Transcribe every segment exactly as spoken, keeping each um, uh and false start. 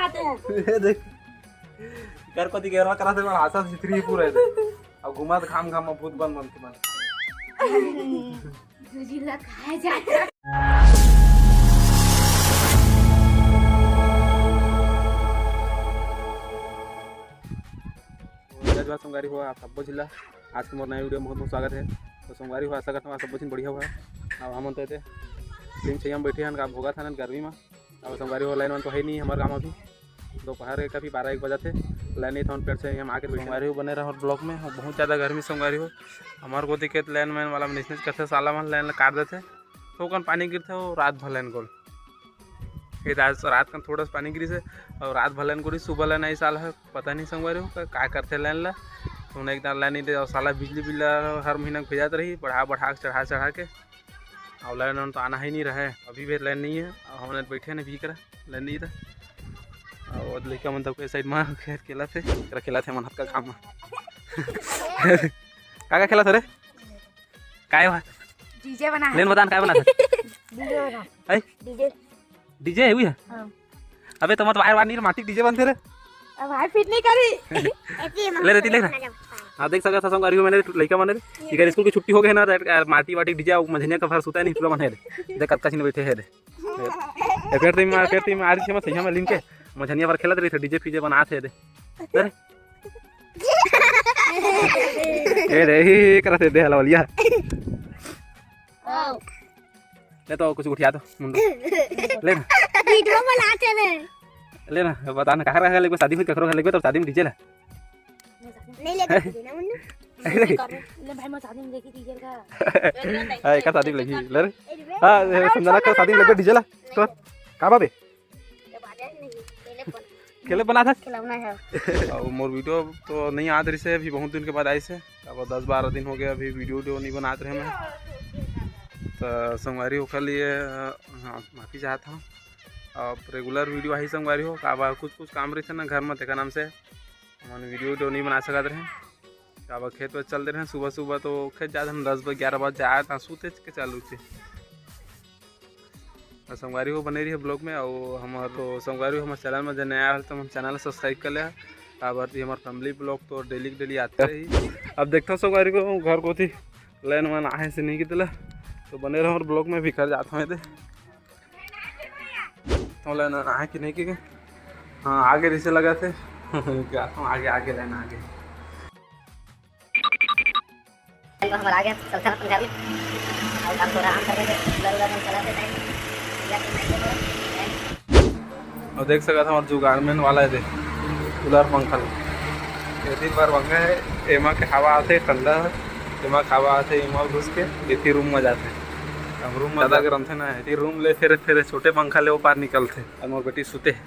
ये देख, कर कोती गेरवा करा से बड़ा आशा सिथरी पूरा है। अब घुमा तो घाम घाम में भूत बन बन के बन। जय जोहार संगवारी हो, आप सब्बो झिन ला आज के मोर नया वीडियो में बहुत बहुत स्वागत है। तो संगवारी हो, आशा करता हूँ आप सब्बो झिन बढ़िया हुआ। अब हमन तो एदे टीम छइया में बैठे हन, का भोगा था गर्मी में। अब संगवारी हो, लाइन वाइन तो है नहीं हमारे गाँव में अभी। दोपहर के कभी बारह एक बजा थे, लाइन नहीं था, पेड़ से हम आके बैठे। संगवारी हो, बने रहो ब्लॉग में। बहुत ज़्यादा गर्मी संगवारी हो, हमारे को दिक्कत लाइन वाइन वाला मैनेजमेंट करते, साला मन लाइन काट देते, तो कन पानी गिरते हो रात भर लाइन गोल। फिर आज रात का थोड़ा सा पानी गिरी से और रात भर लाइन गोली, सुबह लाइन आई साल है, पता नहीं संगवारी हो का, का करते लाइन ला। तो उन्हें एक दान लाइन नहीं दे और साला बिजली बिल हर महीना भेजात रही, बढ़ा बढ़ा के, चढ़ा चढ़ा के। और लाइन तो आना ही नहीं रहा है, अभी भी लाइन नहीं है। और हमने बैठे नहीं भी करा, लाइन नहीं था। और लड़का मन तक साइड में खेल खेला थे, खेला थे मन हाथ का काम में। का का खेला था रे? काय हुआ? डीजे बना है। लेन बता ना, काय बना था? डीजे बना। है? डीजे। डीजे है हुई है? हाँ। अबे तो मत वायर वायर नहीं, माटी डीजे बनते रे। अब भाई फिट नहीं करी। ले रे, ले ना। हाँ, देख सकत हस संगवारी हो, मैंने लइका मन रे, इकर स्कूल की छुट्टी हो गई ना, तो यार माटी वाटी डीजे, मझनिया का भर सुता नहीं, पूरा मन है रे। देख कतका झिन बैठे है रे। ए, फेर टीम, फेर टीम आ रही है, मैं सही में लिन के मझनिया पर खेलत रही थे, डीजे फीजे बनात हे दे। ए रे, ही करत हे दे हलवलिया। ले तो कुछ उठिया तो मुंडो। ले ना। वीडियो बनाते में। ले ना, बता ना, कहाँ रहा है, लेकिन शादी हुई, ककरो घर लेकिन तो शादी में डीजे ला। नहीं लेके ना मुन्नू। अरे। ले भाई, मैं शादी में लेके डीजे का। हाँ, एक शादी में लेके, ले रे। हाँ, ये समझाना का शादी में लेके डीजे ला। तो, का बाबे? खेले बना था? खिलौना है। और मोर वीडियो तो नहीं आत रही से, अभी बहुत दिन के बाद आई से। अब दस बारह दिन हो गए, अभी वीडियो वीडियो नहीं बनात रहे मैं। तो संगवारी ओकर लिए, अ, हाँ, माफी चाहत हूँ। अब रेगुलर वीडियो आही संगवारी हो, काबर कुछ कुछ काम रहिथे ना घर में, तेकर नाम से हमन वीडियो वीडियो नहीं बना सकत रहे। काबर खेत वेत चल दे रहे, सुबह सुबह तो खेत जात हन, दस बजे ग्यारह बजे जाए, ता सूते के चालू थे। और संगवारी हो बने रही ब्लॉग में, और हमार तो संगवारी हो हमारे चैनल में जे नया है तो हम चैनल सब्सक्राइब कर ले, काबर कि हमार फैमिली ब्लॉग तो डेली डेली आते रही। अब देखता हूँ संगवारी हो घर कोती लाइन वाइन आहे से नहीं कितला, तो बने रहो हमारे ब्लॉग में, भी कर जाता हूँ एदे। तो लाइन वाइन आहे कि नहीं कि, हाँ, आगे जैसे लगा थे। क्या तो आगे, आगे लाइन आगे। तो हमारा आगे चलता है अपन घर में। और काम थोड़ा आराम करके कूलर वूलर में चलाते टाइम। और देख सकत हमार जुगाड़मैन वाला है, देख, कूलर पंखा ल। ये दिन भर पंखा है, एमा के हवा आथे ठंडा, एमा के हवा आथे, एमा घुस के एथी रूम में जाथे। अब रूम में ज्यादा गरम थे ना, एथी रूम ले, फिर फिर छोटे पंखा ले वो पार निकलथे। और मोर बेटी सुते है।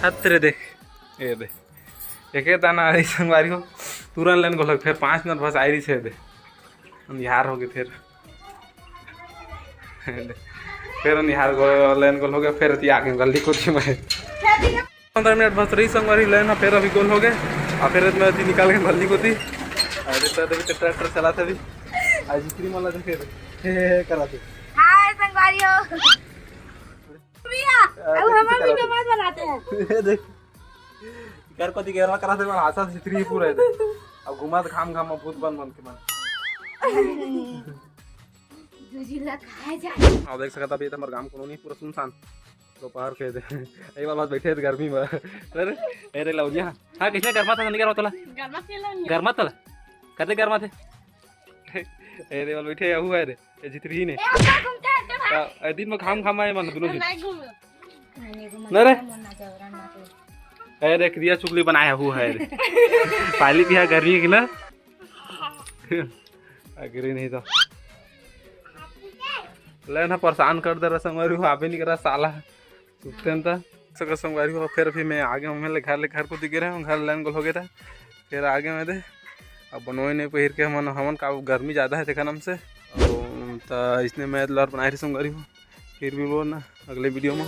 हत रे देख, ये दे, एके दाना आई संगवारी हो, तुरंत लाइन गोल हो, फिर पाँच मिनट बस आई रही से दे, अंधियार हो गए फिर। फिर निहार गो-, लाइन गोल हो गया, फिर एती आगे गली कोठी में। पंद्रह मिनट बस रही संगवारी लाइन, फिर अभी गोल हो गए। और फिर मैं एती निकाल के गली कोठी। अरे तो अभी तो ट्रैक्टर चलाते अभी। आज स्त्री मला देखे रे। हे, हे, हे, कराते। हाय संगवारी हो। भैया, अरे, अब हम कैसे वीडियो कराते? मत बनाते हैं। ये देख। कर कोती गेरवा कराते, आशा सिथरी पूरा है। अब घुमा तो घाम घाम में भूत बन बन के बन। अब देख सकत हव, अभी तो हमारे गांव कॉलोनी पूरा सुनसान। दोपहर के दे, यही वाला बैठे थे गर्मी में। अरे, अरे लौजिया। हाँ, किसने गरमा था, नहीं गरमा तोला? गरमा के लो नहीं। गरमा तोला? कते गरमा थे? अरे वाला बैठे, यहू है रे, ये जितरी ने। ए, ऊपर घूमते हैं, तो भाई। आ, ए, दिन में घाम घाम आए मन दोनों ही। नहीं घूम। नहीं घूम, ना रे। मन ना जाओ, राम ना जाओ। अरे, क्रिया चुगली बनाया हुआ है रे। पाली भी है गर्मी की ना। अग्री नहीं तो। ले ना, परेशान कर दे रहा संगवारी हो, आबे नहीं करा साला। सुतते हैं तो। सकर संगवारी हो, फिर अभी मैं आगे हूँ, मैं ले घर, ले घर कोती गे रहे हूँ, घर लाइन गोल हो गया था, फिर आगे मैं दे। अब बनोए नहीं पहिर के हमन, हमन का गर्मी ज़्यादा है, तेखर नाम से। और तो इसने मैं लर बनाए रहे संगवारी हो, फिर भी बोल ना अगले वीडियो में।